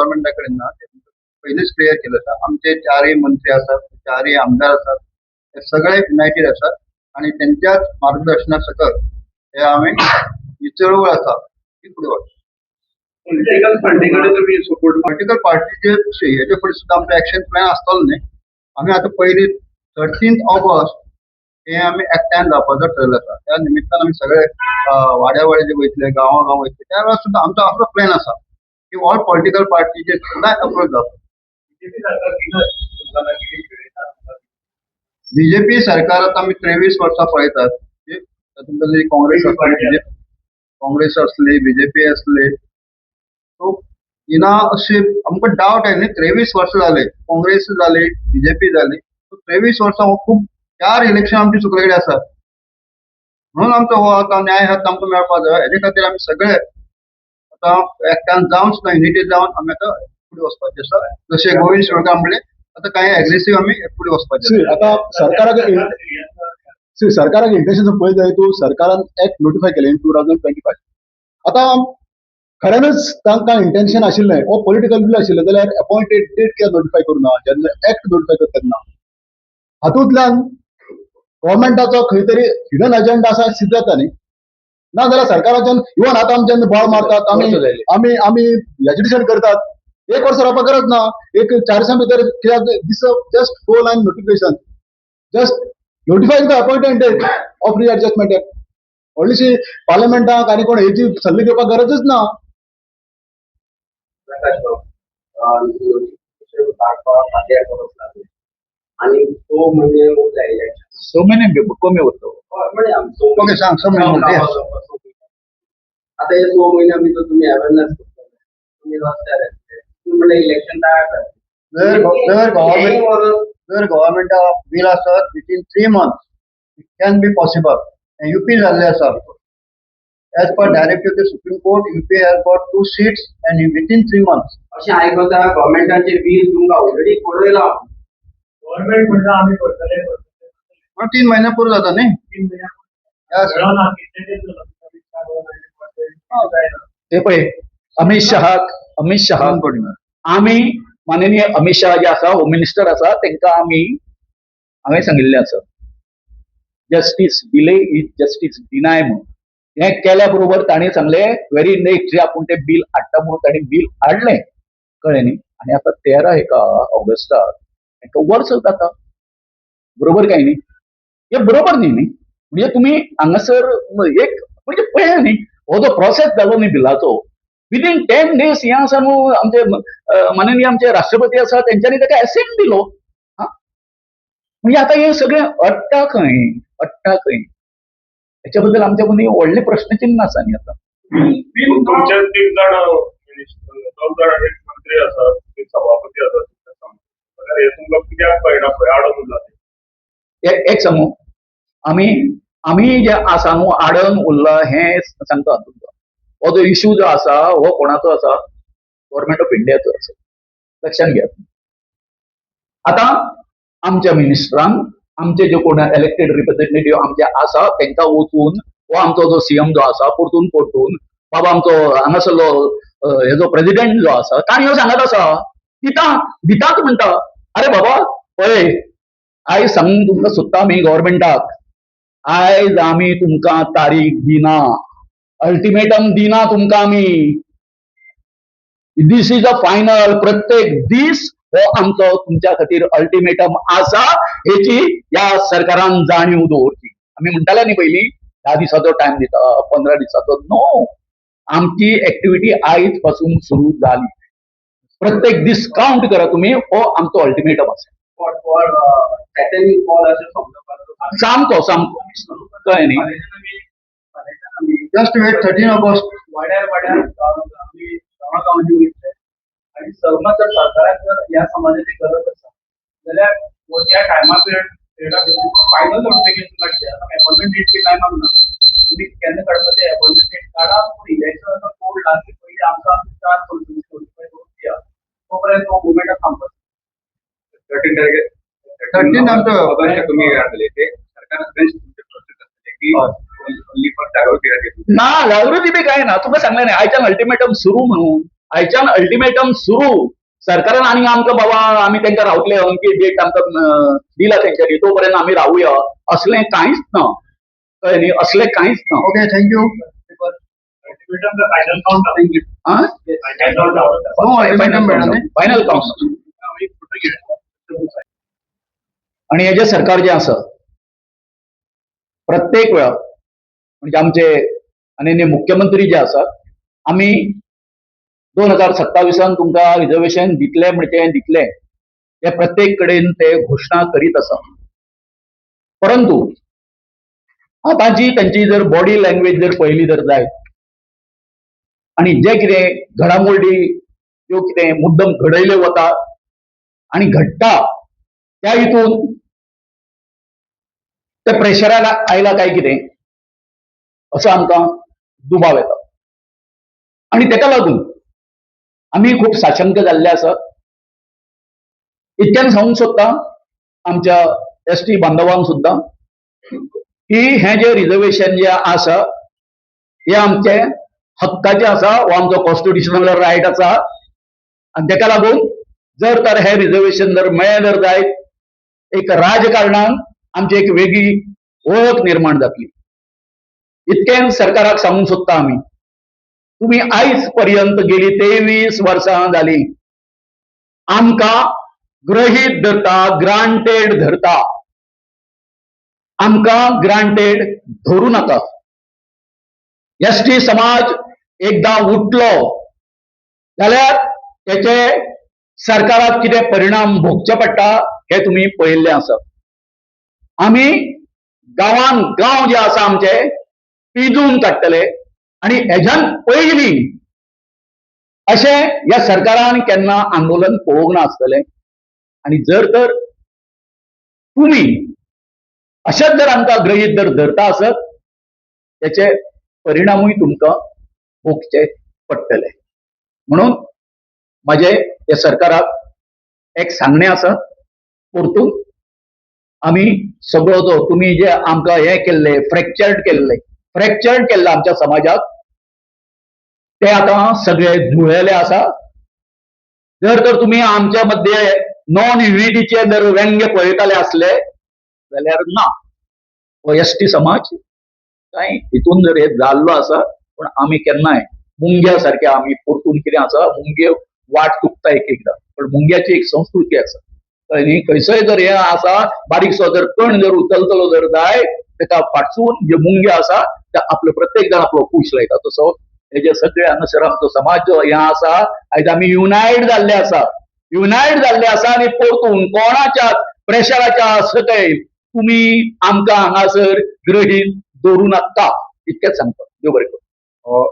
गव्हर्मेंटा कडेन ना. ते पयलींच क्लियर केलें आसा. आमचे चारय मंत्री आसात, चारय आमदार आसात, ते सगळे युनायटेड आसात आणि त्यांच्याच मार्गदर्शना सकल हे आमी ही चळवळ आसा ती फुडें व्हरता. पॉलिटिकल पार्टी कडेन तुमी सपोर्ट पॉलिटिकल पार्टीचे हेजे फुडें सुद्दां आमचो एक्शन प्लॅन आसतलो न्ही. आमी आतां पयलीं 13 ऑगस्ट हे आमी एकठांय जावपाचो ठरयलें आसा. त्या निमित्तान आमी सगळे वाड्या वाड्याचे वयतले, गांवा गांव वयतले. त्या वेळार सुद्दां आमचो असो प्लॅन आसा की ऑल पॉलिटिकल पार्टीचे सुद्दां अप्रोच जावपाक. बीजेपी सरकार कितें तुमकां कितें खेळयता? बीजेपी सरकार आतां आमी 23 वर्सां पळयतात की तातूंत भितर काँग्रेस आसली, काँग्रेस आसली, बीजेपी आसली. सो हिना अशें आमकां डावट आहे न्ही. 23 वर्सां जाले, काँग्रेस जाली, बीजेपी जाली. सो 23 वर्सां हो खूब, चार इलेक्शन आमची चुकले कडेन आसात. म्हणून आमचो हो आतां न्याय हक्क आमकां मेळपाक जाय. हेजे खातीर आमी सगळे आतां एकठांय जावन सुद्दां, युनिटी जावन आमी आतां फुडें वचपाचें आसा. जशें गोविंद शिरोडकार म्हणलें, आतां कांय एग्रेसीव आमी फुडें वचपाचें सी आसा. आतां सरकाराक, सी, सरकाराक इंटेन्शन पळयत जाल्यार तूं सरकारान एक्ट नोटिफाय केलें इन 2025. आतां खऱ्यानच तांकां इंटेन्शन आशिल्लें वो पॉलिटिकल will आशिल्लें जाल्यार अपॉइंटेड डेट कित्याक नोटिफाय करूं ना जेन्ना एक्ट नोटिफाय करता तेन्ना? हातूंतल्यान गव्हर्मेंटाचो खंय तरी हिडन एजेंडा आसा सिद्ध जाता न्ही. ना जाल्यार सरकाराच्यान इवन आतां आमच्यान बोवाळ मारतात आमी, आमी आमी एजिटेशन करतात, एक वर्स रावपाक गरज ना. एक 4 दिसां भितर कित्याक? This just four line notification, just notify the appointed date of readjustment act. व्हडलीशी पार्लमेंटाक आनी कोण हेची सल्ले घेवपाक गरजच ना. प्रकाश भाऊ, नोटिफिकेशन काडपाक फाल्यां परस लागले आनी 6 म्हयने उरले इलेक्शन. 6 म्हयने कमी उरतो. म्हणजे आमी ओके, सांग, 6 म्हयने, yes. आता हे 6 म्हयन्या भितर तुमी अवेरनेस करतले, तुमी रस्त्यार येतले, तुमी म्हणल्यार इलेक्शन तयार जातलें. जर जर गव्हर्मेंट हेंय वर्स जर गव्हर्मेंटा will आसत, within 3 months it can be possible. UP जाल्ले आसा. As per directive the Supreme Court, UP has got two seats and within 3 months. अशें आयकता गव्हर्मेंटाचे बील तुमकां ऑलरेडी पळयलां. गव्हर्मेंट म्हणटा आमी करतले, करतले. पण 3 महिने पुरो जाता न्ही. 3 म्हयन्या Yes. मेळना कितले. ते पळय, अमित शहाक, अमित शहा 2 कोटी. आमी माननीय अमित शहा जे आसा, होम मिनिस्टर आसा, तांकां आमी हांवें सांगिल्लें आसा, justice delay is justice deny म्हणून. हें केल्या बरोबर तांणी सांगलें, व्हेरी नेक्स्ट डे आपूण तें बील हाडटा म्हणून. तांणी बील हाडलें, कळ्ळें न्ही? आनी आतां 13 हेका ऑगस्टाक हेका वर्स जाता, बरोबर काय न्ही? हे बरोबर न्ही. न्ही, म्हणजे तुमी हांगासर एक म्हणजे पळया न्ही, हो जो प्रोसेस जालो न्ही बिलाचो, विदीन 10 डेज हें आसा न्हू. आमचे माननीय आमचे राष्ट्रपती आसा, तेंच्यांनी ताका एसेंट दिलो. हा, म्हणजे आतां हें सगळें अडटा खंय, अडटा खंय, हेच्या बद्दल आमच्या मदीं व्हडलें प्रश्नचिन्ह आसा न्ही आतां. तुमचे तीग जाण मिनिस्टर, दोग जाण एक मंत्री आसात, एक सभापती आसात जाल्यार हे तुमकां कित्याक कळना पळय आडोन उरला ते? एक एक सांगू, आमी आमी जे आसा न्हू आडन उरला हें सांगता तुमकां. हो जो इशू जो आसा हो कोणाचो आसा? गव्हर्मेंट ऑफ इंडियाचो आसा, लक्षात घेयात. आतां आमच्या मिनिस्टरान, आमचे जे कोण इलेक्टेड रिप्रेझेंटेटिव्ह आमचे आसा, तांकां वचून हो आमचो जो सीएम जो आसा, परतून परतून बाबा आमचो हांगासरलो हेजो प्रेसिडेंट जो आसा, काणयो सांगत आसा, दिता दिताच म्हणटा. अरे बाबा, पळय, आयज सांगूंक तुमकां सोदता आमी गव्हर्मेंटाक, आयज आमी तुमकां तारीख दिना, अल्टिमेटम दिना तुमकां आमी. This is a final. प्रत्येक दीस हो आमचो तुमच्या खातीर अल्टिमेटम आसा, हेची ह्या सरकारान जाणीव दवरची. आमी म्हणटाले न्ही पयलीं 10 दिसाचो टायम दिता, 15 दिसाचो. नो, आमची एक्टिविटी आयज पासून सुरू जाली. प्रत्येक दीस काउंट करा तुमी, हो आमचो अल्टिमेटम आसा. फॉर फॉर सॅटनिक कॉल अशें समजपाचो? सामको सामको, कळ्ळें न्ही? फाल्यांच्यान आमी Just wait 13 August. वाड्यार वाड्यार आमी गांवा गांवांनी वयतले आनी समज जर सरकाराक जर ह्या समाजाची गरज आसा जाल्यार ह्या टायमा पिरियडा भितर फायनल नोटिफिकेशन काडचें. आतां अपॉइंटमेंट डेट बी टायमाक ना, तुमी केन्ना काडपा ते अपॉइंटमेंट डेट काडा, पूण इलेक्शनाचो कोड लागचे पयलीं आमकां चार नोटिफाय करून दिया. तो पर्यंत हो मुवमेंट थांबता. 13 तारखे. 13 आमचं ऑगस्ट तुमी घातले ते सरकार तुमचे प्रोसेस आसतले की ओनली फॉर जागृती खातीर? ना, जागृती बी काय ना. तुका सांगलें न्ही, आयच्यान अल्टिमेटम सुरू म्हणून. आयच्यान अल्टिमेटम सुरू. सरकारान आनी आमकां बाबा आमी तांकां रावतले अमकी डेट आमकां दिला तेंच्यांनी तो पर्यंत आमी रावया असलें कांयच ना, कळ्ळें न्ही, असलें कांयच ना. Okay, thank you. Ultimatum final count. आं? Final count. हो, अल्टिमेटम मेळना न्ही? Final count. आणि हे जे सरकार जे आसा प्रत्येक वेळा म्हणजे आमचे माननीय मुख्यमंत्री जे आसात, आमी 2027 तुमकां रिजर्वेशन दितले म्हणजे दितले, हे प्रत्येक कडेन ते घोशणा करीत आसा. परंतु आतांची तांची जर बॉडी लँग्वेज जर पळयली जर जायत आनी जे कितें घडामोडी ज्यो कितें मुद्दम घडयल्यो वता आनी घडटा त्या हितून ते प्रेशराक आयला काय कितें असो आमकां दुबाव येता. आनी तेका लागून आमी खूब साशंक जाल्ले आसात. इतक्यान सांगूंक सोदता आमच्या एस टी बांधवांक सुद्दां की हें जें रिजर्वेशन जें आसा हें आमचें हक्काचें आसा, हो आमचो कॉन्स्टिट्युशनल रायट आसा. आनी तेका लागून जर तर हें रिजर्वेशन जर मेळ्ळें जर जायत, एक राजकारणान आमची एक वेगळी वळख निर्माण जातली. इतकें सरकाराक सांगूंक सोदता आमी, तुमी आयज पर्यंत गेली 23 वर्सां जाली आमकां गृहीत धरता, ग्रांटेड धरता. आमकां ग्रांटेड धरू नाका. एस टी समाज एकदां उठलो जाल्यार तेचे सरकाराक कितें परिणाम भोगचे पडटा हे तुमी पळयल्ले आसा. आमी गांवान गांव जे आसा आमचे पिजून काडटले आनी हेज्यान पयलीं अशें ह्या सरकारान केन्ना आंदोलन पळोवंक ना आसतलें. आनी जर तर तुमी अशेंच जर आमकां गृहीत जर धरता आसत तेचे परिणामूय तुमकां भोगचे पडटले. म्हणून म्हाजें ह्या सरकाराक एक सांगणें आसा, परतून आमी सगळो जो तुमी जे आमकां हें केल्लें फ्रॅक्चर्ड केल्लें, फ्रॅक्चर्ड केल्लें आमच्या समाजाक, ते आतां सगळे जुळलेले आसा. जर तर तुमी आमच्या मध्ये नॉन युनिटीचे जर व्यंग्य पळयताले आसले जाल्यार ना, हो एस टी समाज कांय हितून जर हे जाल्लो आसा, पूण आमी केन्नाय मुंग्या सारके आमी परतून कितें आसा, मुंगे वाट चुकता एक एकदां, पण मुंग्याची एक संस्कृती आसा, कळ्ळें न्ही. खंयसय जर हे आसा बारीकसो जर कण जर उचलतलो जर जाय तेका फाटसून जे मुंगे आसा ते आपलो प्रत्येक जाण आपलो कुश लायता. तसो हे जे सगळे हांगासर आमचो समाज जो हे आसा आयज आमी युनायट जाल्ले आसा, युनायट जाल्ले आसा. आनी परतून कोणाच्या प्रेशराच्या सकयल तुमी आमकां हांगासर गृहीत दवरूं नाका, इतकेंच सांगता. देव बरें करूं.